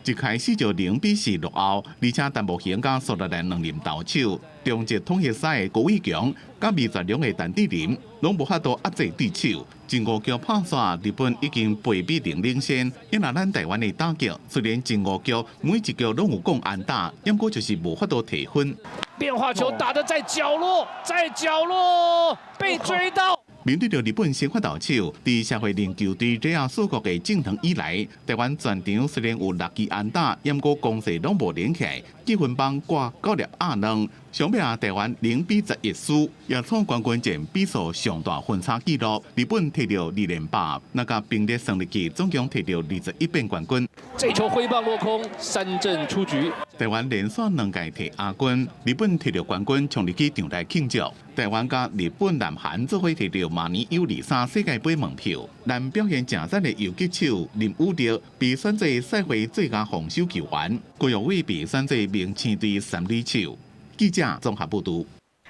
一開始就0比4落後，而且陳木雄佮紲落來兩任投手，中職統一賽的高偉強佮味全龍的陳志林，攏無法度壓制對手。前五局拍煞，日本已經8比0領先。因為咱台灣的打擊，雖然前五局每一局攏有攻安打，毋過就是無法度提分。變化球打得在角落，在角落被追到。面對著日本先發投手，佇社會人球隊熱亞四國的正堂以來，台灣全場雖然有六支安打，毋過攻勢攏無連起來，計分板掛九粒壓兩。上尾啊，台灣0比11輸，也創冠軍戰比數上大分差紀錄。日本提著2連霸，那共兵力算入去，總共提著21遍冠軍。這球揮棒落空，三振出局。台灣連續兩屆提亞軍，日本提著冠軍，衝入去場內慶祝。台灣佮日本、南韓做伙提著馬年 U23世界盃門票。咱表現誠讚的游擊手林宇哲被選做賽會最佳防守球員，郭育偉被選做明星隊三壘手。記者綜合報導。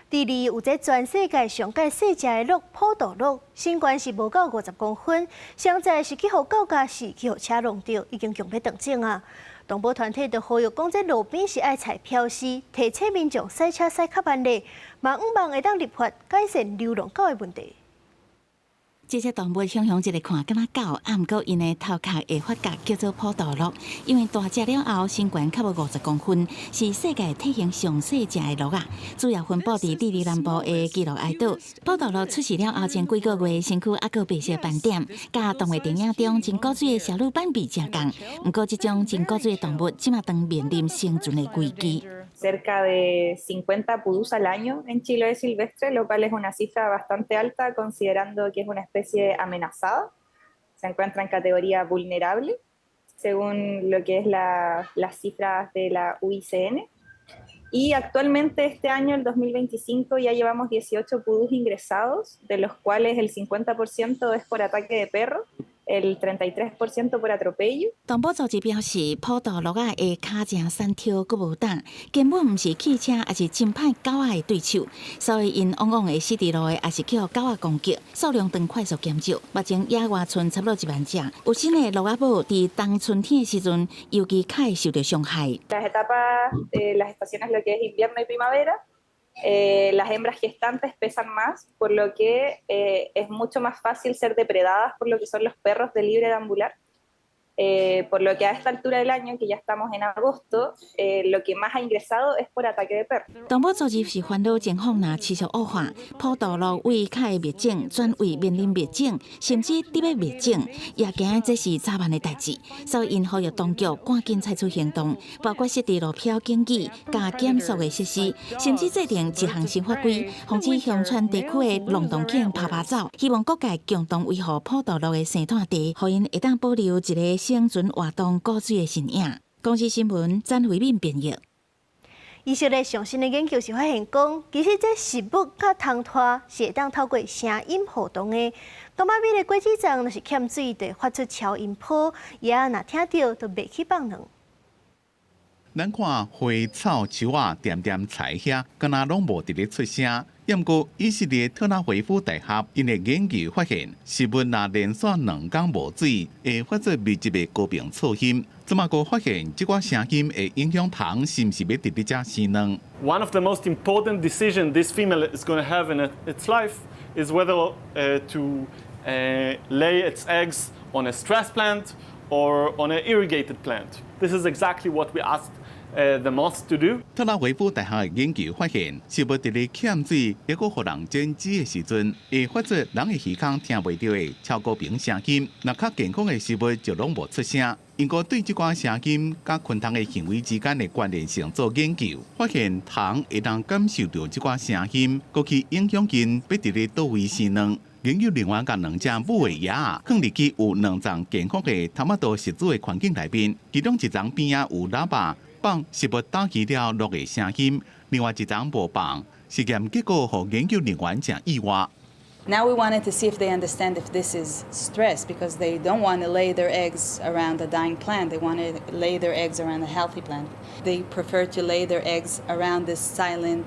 智利有這全世界上蓋細隻的鹿普渡鹿，身懸是無夠50公分，上載是去予狗咬死，去予車挵著，已經強欲斷種啊！動保團體就呼籲講，這路邊是愛採標示，提醒民眾駛車駛較慢咧，嘛向望會當立法改善流浪狗的問題。這隻動物雄雄一个看，敢若狗，啊，毋過𪜶的頭殼會發覺叫做普渡鹿，因為大隻了後身懸較無50公分，是世界體型上細隻的鹿仔。主要分布佇智利南部的基洛埃島。普渡鹿出世了後前幾個月，身軀猶閣白色斑點，佮動物電影中真古錐的小鹿斑比誠仝。毋過這種真古錐的動物，這馬當面臨生存的危機。 Cerca de 50 pudús al año en Chiloé silvestre, lo cual es una cifra bastante alta considerando que es una especie amenazada. Se encuentra en categoría vulnerable, según lo que es las cifras de la UICN. Y actualmente este año, el 2025, ya llevamos 18 pudús ingresados, de los cuales el 50% es por ataque de perro. El 33% por atropello。動保組織表示，普渡駱仔的跤誠瘦挑閣無膽，根本毋是汽車，抑是真歹狗仔的對手，所以𪜶往往會死佇路的，抑是予狗仔攻擊，數量當快速減少。目前野外賰差不多1萬隻，有新的駱仔母佇冬春天的時陣，尤其較會受著傷害。 Las etapas, las estaciones, lo que es invierno y primavera, las hembras gestantes pesan más, por lo que es mucho más fácil ser depredadas por lo que son los perros de libre deambular. Por lo que a esta altura del año, que ya estamos en agosto, lo que más ha ingresado es por ataque de perros. 動保組織是煩惱情況若持續惡化，普渡駱為較會滅種轉為面臨滅種，甚至得欲滅種，也驚這是早晚的代誌。所以𪜶呼籲當局趕緊採取行動，包括設置路標警語、加減速的設施，甚至制定一項新法規，防止鄉村地區的浪蕩犬趴趴走。希望各界共同維護普渡駱的生態地，予𪜶會當保留一个生存活動古水的身影。公視新聞詹慧敏編譯。以色列上新的研究是發現講，其實這食物佮蟲豸是會當透過聲音互動的。感覺米的果子欉若是欠水，就會發出超音波，蠅仔若聽著就袂去放卵。咱看花草樹仔恬恬臍遐，敢若攏無佇咧出聲。毋過以色列特拉維夫大學𪜶的研究發現，食物若連續2工無水，會發出密集的高頻噪音。這馬閣發現，這寡聲音會影響蟲是毋是欲佇咧遮生卵。 One of the most important decisions this female is going to have in its life is whether to lay its eggs on a stressed plant or on an irrigated plant. This is exactly what we asked the moths to do. 特拉維夫大學的研究發現，食物佇咧欠水，抑閣予人剪枝的時陣，會發出人的耳孔聽袂著的超高頻聲音。若較健康的食物就攏無出聲。𪜶閣對這寡聲音佮昆蟲的行為之間的關聯性做研究，發現蟲會當感受著這寡聲音，閣去影響𪜶欲佇咧佗位生卵。研究人員共兩隻母的蠅仔囥入去有兩層健康的頭仔多食子的環境內面，其中一層邊仔有喇叭放食物打開了落的聲音，另外一層無放。實驗結果予研究人員誠意外。 Now we wanted to see if they understand if this is stress, because they don't want to lay their eggs around a dying plant. They want to lay their eggs around a healthy plant. They prefer to lay their eggs around this silent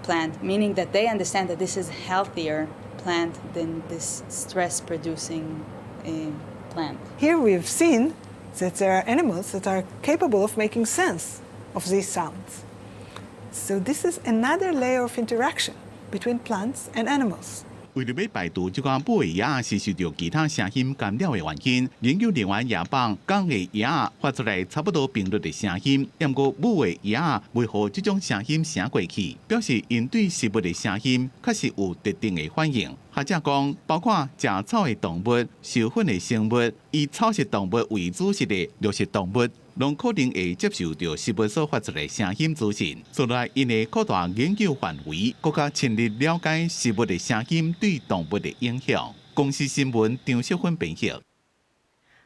plant, meaning that they understand that this is healthier plant than this stress-producing plant. Here we've seen that there are animals that are capable of making sense of these sounds. So this is another layer of interaction between plants and animals. 為著欲排除這寡母的蠅仔是受著其他聲音干擾的原因，研究人員也放仝的蠅仔發出來差不多頻率的聲音，毋過母的蠅仔袂予這種聲音聲過去，表示𪜶對食物的聲音確實有特定的反應。學者講，包括食草的動物、授粉的生物、以草食動物為主食的掠食動物，攏可能會接受著食物所發出的聲音資訊。所以，𪜶會擴大研究範圍，閣較深入了解食物的聲音對動物的影響。公視新聞張淑芬編譯。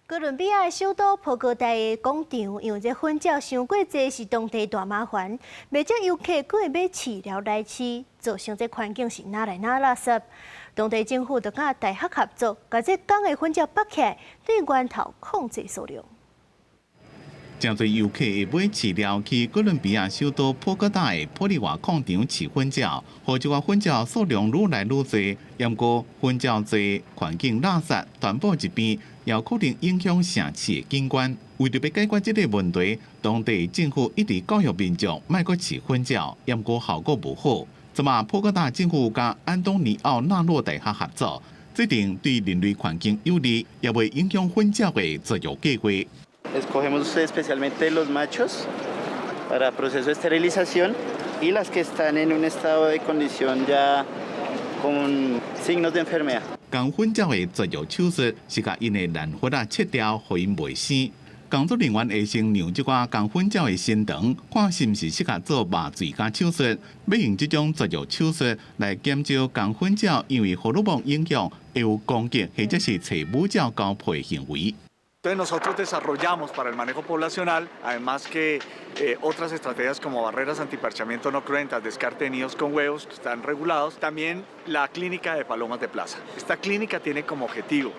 哥倫比亞的首都波哥大的廣場，因為這糞鳥傷過濟，是當地大麻煩。袂少遊客閣會買飼料來飼，造成這環境是愈來愈垃圾。當地政府就佮大學合作，共這工的糞鳥縛起來，對源頭控制數量。誠濟遊客會買飼料去哥倫比亞首都波哥大的玻利瓦礦場飼糞鳥，予這寡糞鳥數量愈來愈濟。毋過糞鳥濟，環境垃圾，傳播疾病，也可能影響城市的景觀。為著欲解決這个問題，當地政府一直教育民眾莫閣飼糞鳥，毋過效果無好。這馬波哥大政府佮安東尼奧納洛大學合作，制定對人類環境有利，也袂影響糞鳥的絕育計劃。 Escogemos especialmente los machos para proceso de esterilización y las que están en un estado de condición ya con signos de enfermedad. 共糞鳥的絕育手術是共𪜶的卵核仔切掉，予𪜶袂生。工作人員會先量這寡公糞鳥的身長，看是毋是適合做麻醉佮手術。欲用這種絕育手術來減少公糞鳥因為荷爾蒙影響會有攻擊或者是揣母鳥交配行為。Entonces nosotros desarrollamos para el manejo poblacional, además que otras estrategias como barreras antiparchamiento no cruentas, descarte de nidos con huevos que están regulados, también la clínica de palomas de plaza. Esta clínica tiene como objetivo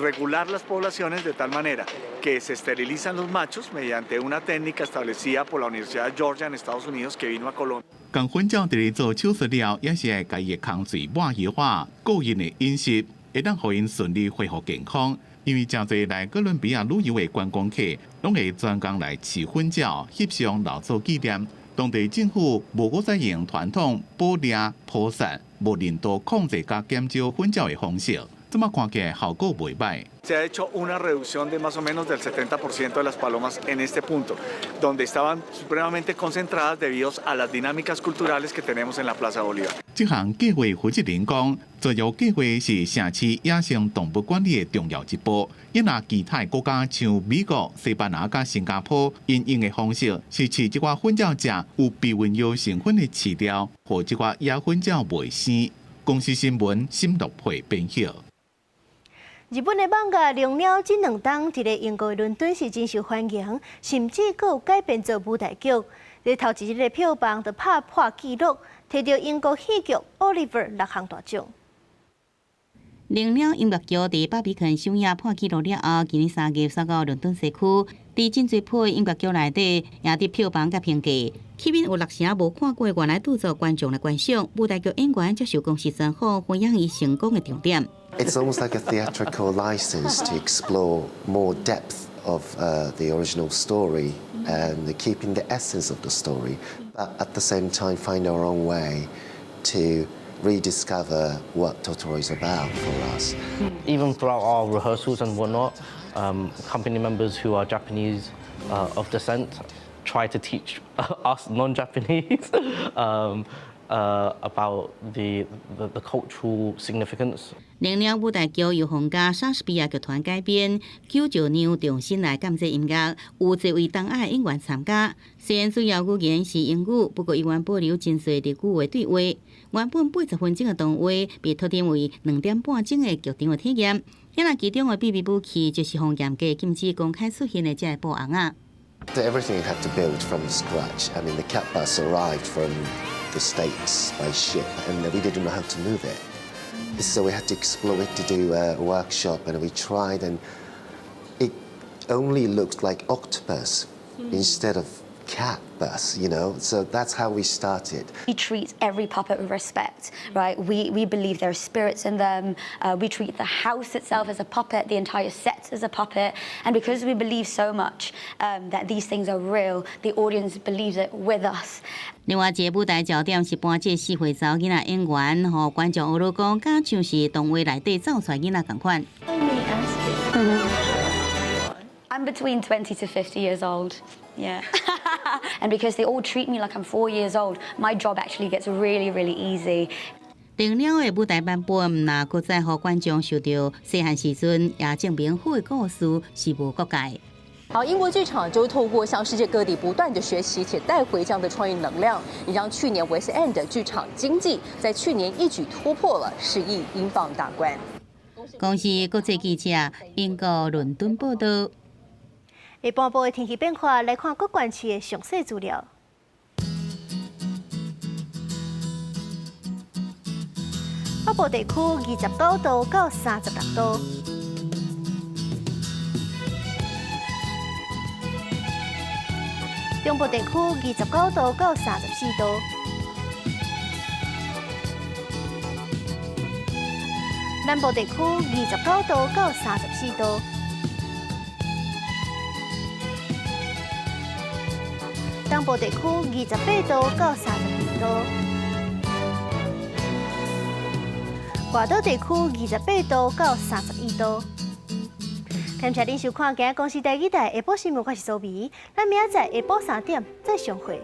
regular las poblaciones de tal manera que se esterilizan los machos mediante una técnica establecida por la Universidad de Georgia en Estados Unidos que vino a Colombia. 仝粉鳥佇咧做手術了，也是愛共伊的空喙抹油仔，顧𪜶的飲食，會當予𪜶順利恢復健康。因為誠濟來哥倫比亞旅遊的觀光客，攏會專工來飼粉鳥、翕相留做紀念。當地政府無閣再用傳統捕獵、捕殺、無人道控制佮減少粉鳥的方式，這馬看起來效果袂䆀。 Se ha hecho una reducción de más o menos del 70% de las palomas en este punto, donde estaban supremamente concentradas debido a las dinámicas culturales que tenemos en la Plaza Bolívar. 這項計劃負責人講，絕育計劃是城市野生動物管理的重要一步。因若其他國家像美國、西班牙佮新加坡，𪜶用的方式是飼這寡粉鳥食有避孕藥成分的飼料，予這寡野粉鳥袂生。公視新聞沈樂佩編譯。日本的漫畫《龍貓》這兩冬佇咧英國倫敦是真受歡迎，甚至閣有改編做舞台劇。佇頭一日的票房就拍破紀錄，摕著英國戲劇《奧利弗》六項大獎。龍貓音樂劇佇巴比肯首演破紀錄了後，今年3月徙到倫敦西區，佇真濟部音樂劇內底贏得票房佮評價，吸引有六成無看過原來佇座觀眾來觀賞。舞台劇演員接受公視專訪，分享伊成功的重點。 It's almost like a theatrical license to explore more depth of the original story and keeping the essence of the story, but at the same time find our own way to rediscover what Totoro is about for us. Even throughout our rehearsals and whatnot, company members who are Japanese of descent try to teach us non-Japanese about the cultural significance. 龍貓舞台劇由皇家莎士比亞劇團改編，九石娘重新來監製音樂，有濟位東亞演員參加。雖然主要語言是英語，不過依然保留真濟日語的對話。原本80分鐘的動畫被拓展為2點半鐘的劇場的體驗。遐其中的秘密武器就是予嚴格禁止公開出現的這个布尪仔。 Everything had to build from scratch. I mean, the cat bus arrived from the States by ship, and we didn't know how to move it. So we had to explore it to do a workshop, and we tried, and it only looked like octopus instead of cat bus. So that's how we started. We treat every puppet with respect, right? We believe there are spirits in them. We treat the house itself as a puppet, the entire set as a puppet. And because we believe so much that these things are real, the audience believes it with us. 另外一个舞台焦點是搬這四歲查某囡仔演員，予觀眾學咧講，敢像是動畫內底走出來囡仔仝款。 I'm between 20 to 50 years old. Yeah. And because they all treat me like I'm 4 years old, my job actually gets really, really easy. 龍貓的舞台版本，若閣再予觀眾受著細漢時陣，也證明好的故事是無國界。好，英國劇場就透過向世界各地不斷的學習，且帶回這樣的創意能量，也讓去年 West End 劇場經濟在去年一舉突破了10億英鎊大關。公視國際記者英國倫敦報道。下半晡的天氣變化，來看各縣市的詳細資料。北部地區29度到36度。中部地區29度到34度。南部地區29度到34度。東部地區28度到32度。外島地區28度到31度。感謝您收看今仔公視台語台下晡新聞，我是蘇美。咱明仔載下晡3點再相會。